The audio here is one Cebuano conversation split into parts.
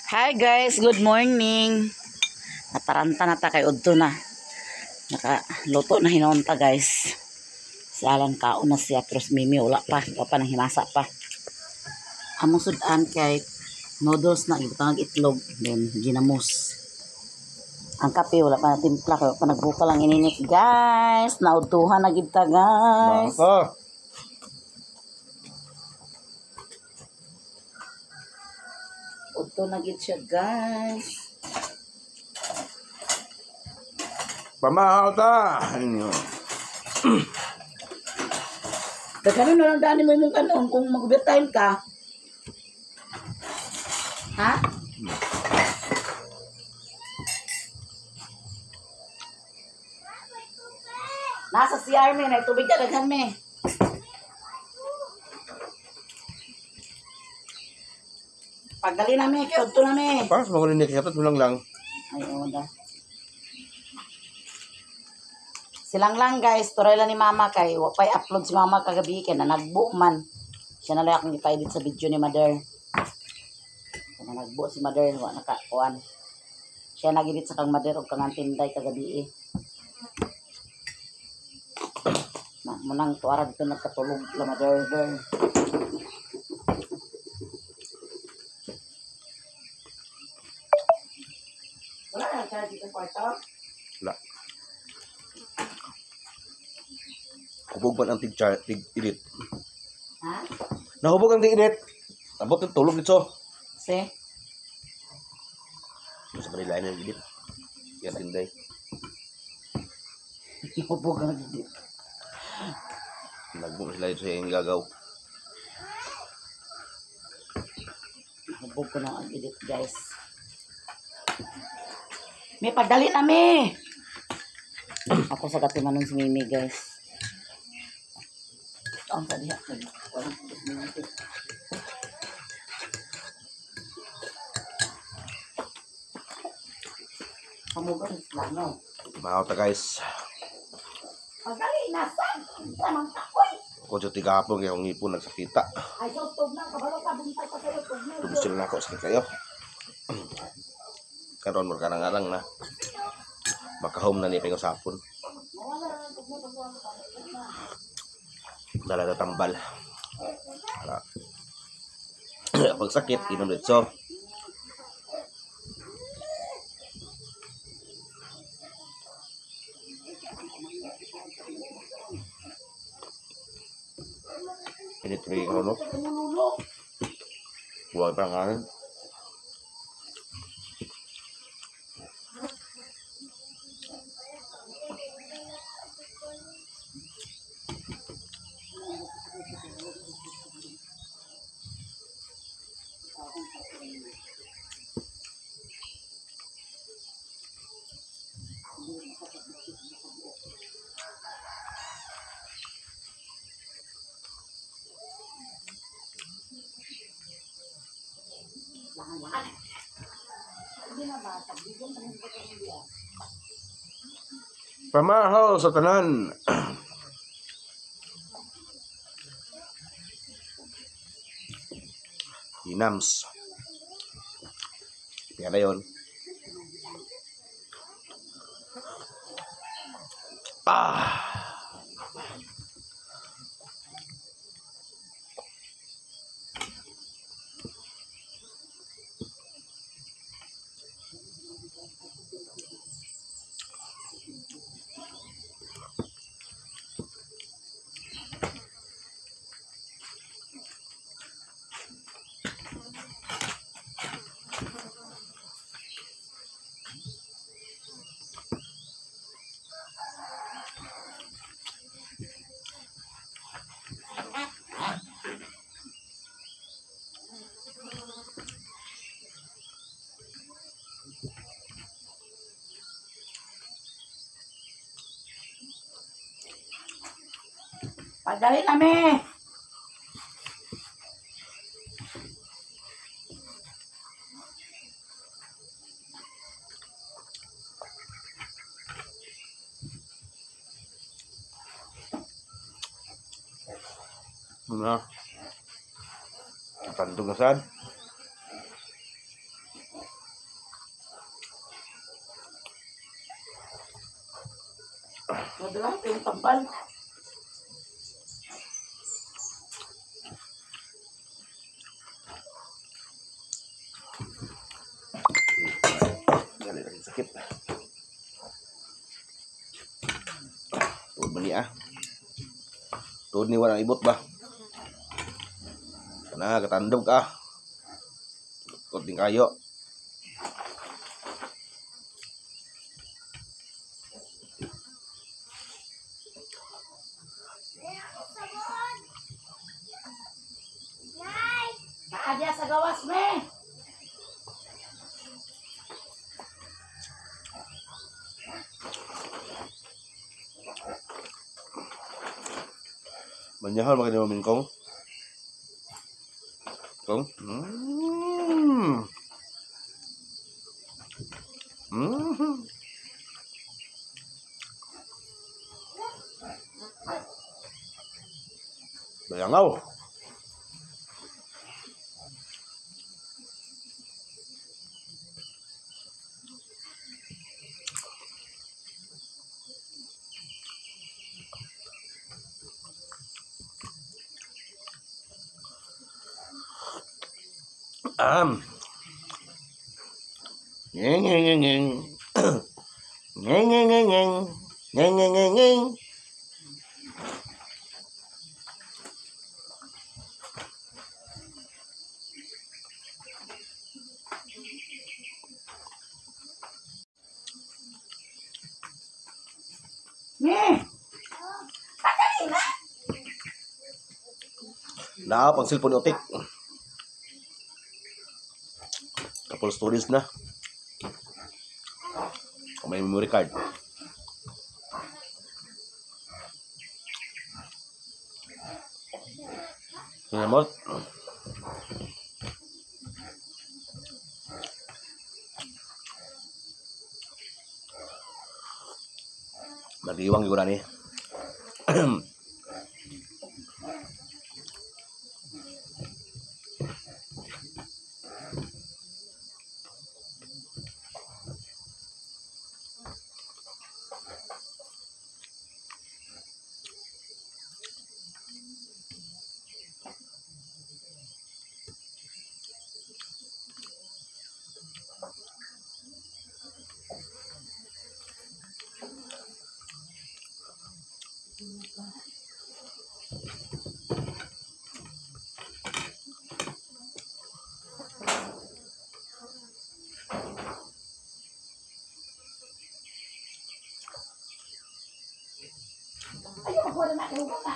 Hi guys, good morning. Nataranta na ta kay udto na. Nakaluto na hinuon ta, guys. Si Alan kaon na siya pero si Mimi wala pa, wala pa nang himasa pa. Among sudan kay noodles na ibutang itlog then ginamos. Ang kape wala pa natimpla kay wala pa nagbukal ang ininit, guys. Naudtuhan na gid ta, guys. Baka. Udto na gid siya, guys. Pamahaw ta. Ano? Daghanon na lang dani mo imong kanon kung mag-overtime ka. Ha? Nasa CR me, na tubig ka daghan me. Pagdali na me, kay udto na me. Para sa mga ni kaya lang lang. Ay, oo da. Silang lang, guys, tuloy lang ni mama kay wa pa'y upload si mama kagabi kay nanagbo man. Siya na lang akong ipa-edit sa video ni mother. Nanagbo si mother, wa nakakuan. Siya nag-edit sa kang mother og kang antinday kagabi eh. Na, munang tuara dito nagkatulog la mother. Der. Wala na charge dito kwarto. Wala. Hubog man ang tig tig edit. Ha? Nahubog ang tig edit. Abot ng tulog dito. Si? Sa kanila ng edit. Yan tinday. Hubog ang edit. Nagbo sila dito sa iyong gagaw. Hubog ko na ang edit, guys. May pagdali na mi. Ako sa katimanon si Mimi, guys. Ang sa diha. Walang minuto. Pamugan sila, no? Pamahaw ta, guys. Pagdali na, sa! Sa mang takoy! Ako sa tigapon kay akong ngipon nagsakita. Ay, so, tug na. Kabalo ka, buntay pa sa'yo. Tug na. Tumusil na ako sakit kayo. Karon mo karang arang na. Makahome na ni kay usapon. Dala na tambal. Para pag sakit, inom dito. Init rin ako, no? Buhay pa ang kanin. Pamahaw sa tanan. Hinams. Yan na yun. Ah! Pagdali na mi. Na. Tandog na sad. Madala yung tambal. Dali lang sakit. Tuod ba niya? Tuod ni walang ibot ba? Kana katandog ka. Tuod din kayo. Naadya sa gawas, me. Manyahon ba kayo kong? Kong? Bayangaw. Ngeng ngeng ngeng ngeng. Ngeng ngeng ngeng ngeng. Ngeng ngeng ngeng ngeng. Me. Naa pang cellphone ni Otik. Couple stories na. Kung may memory card. Sinamot. Nag-iwang yun ni. Ayaw, magwala na kayo na.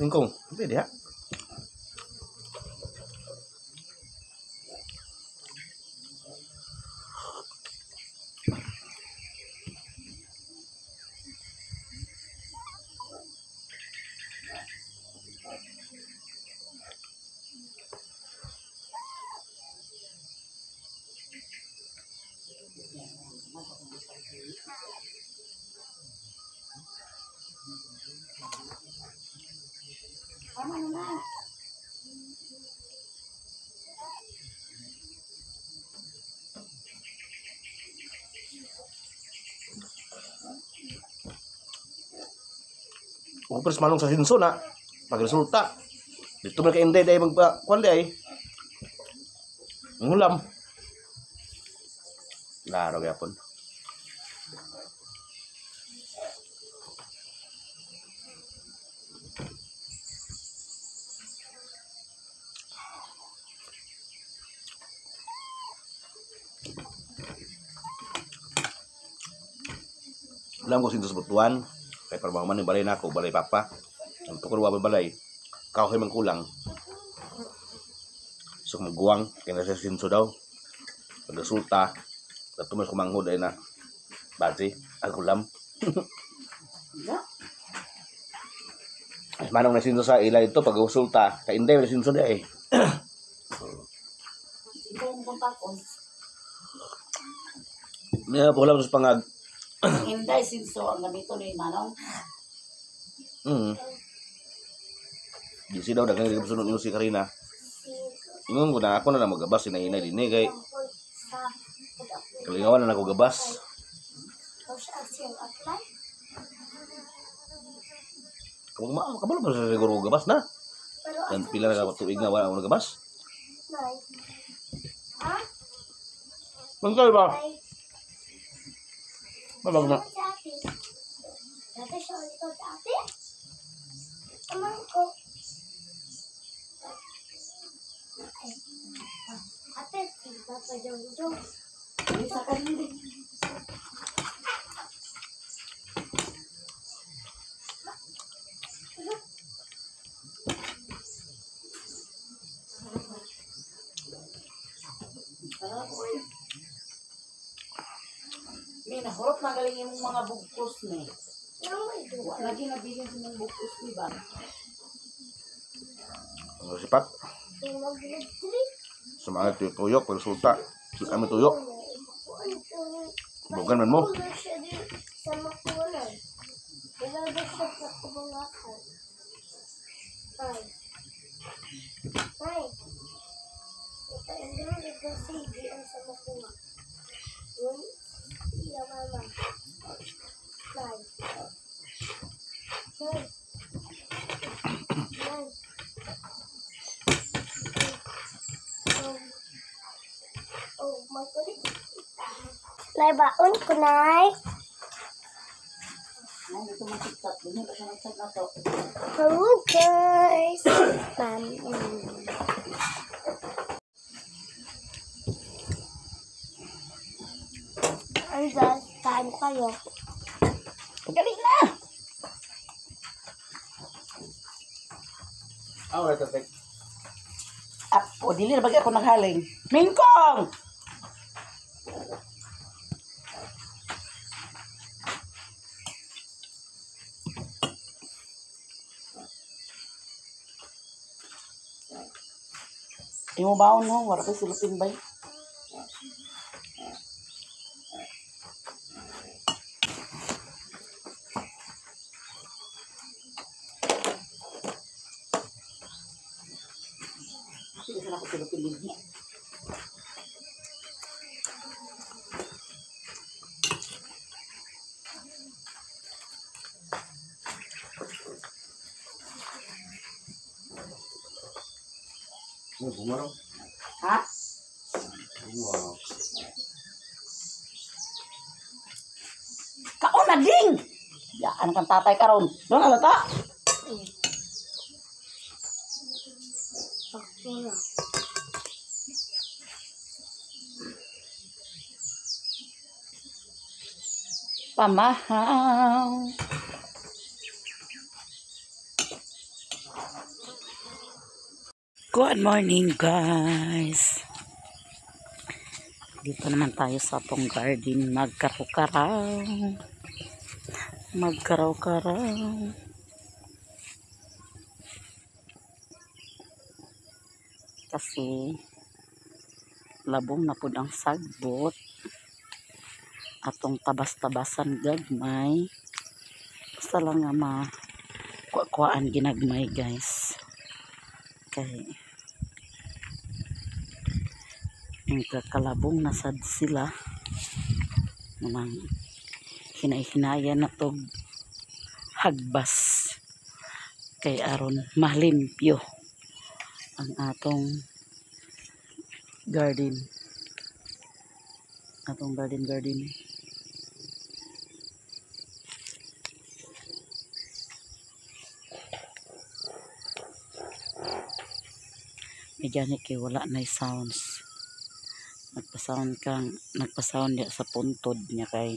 Kong, pwede ha? Tama na na. Upres manong sa sinso na. Pagresulta. Dito man kay Inday dahil magpa kuan di ay. Ngulam. Laro gyapon. Alam ko sinto sa butuan. Kay para man balay nako, balay papa. Ang tukor wa balay. Kahoy man kulang. So maguwang kay nasa sinso daw. Pagkasulta, dato mas kumanghod ay na. Baji, ang kulam. Ya. Ay, manong nasinso sa ila ito pag usulta, kay inday nasinso di ay. Ikaw ang kontakon. Niya pulam sa pangag. Inday sinso ang gamito ni Manong. Di daw daghang di sunod niyo si Karina. Ingon ko na ako na lang magabas sinainay dinhi kay kalingawan na ako gabas. Kung ma kabalo pa sa siguro gabas na. Yan pila na ka tuig nga wala ako nagabas. Mangkal ba? Mabag na. Isa ka hindi. Mi, nahurot na galing imong mga bugkos ni. Wa lagi nabilin sa imong bugkos ni ba? Ang sipat. Sa mga tuyok pagsulta. Kami tuyok. Bukan man mo. Nay, baon ko, Nay. Ay, dito man chat. Dili pa siya nag-chat na to. Hello, guys. Ma'am. Ay, guys, kain kayo. Galing na! Ah, wala ka tek. Ah, o dili na bagay ako naghaling. Mingkong! Imo baon no, wala kay silupin bay. Sige sana ko silupin din. Mo bumaro. Ha? Wow. Kaon na ding! Yaan kang tatay karon. Doon alata. Sakto na. Pamahaw. Good morning, guys. Dito naman tayo sa atong garden. Magkaraw-karaw. Magkaraw-karaw. Kasi labong na pud ang sagbot. Atong tabas-tabasan gagmay. Basta lang nga makuha-kuhaan ginagmay, guys. Kay ang kakalabong nasad sila. Manang hinay-hinaya na tog hagbas kay aron malimpyo ang atong garden, atong garden. May gani kay wala na sounds. Nagpa-sound diya sa puntod niya kay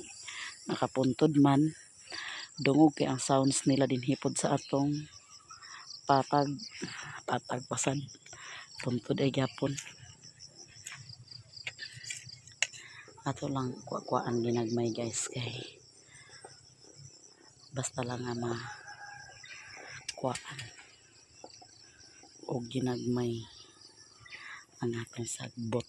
nakapuntod man, dungog kay ang sounds nila din hipod sa atong Patag. Patag pasad. Puntod ay gyapon. Ato lang kuha-kuhaan ginagmay, guys, kay basta lang nga ma kuhaan o ginagmay ang atong sagbot.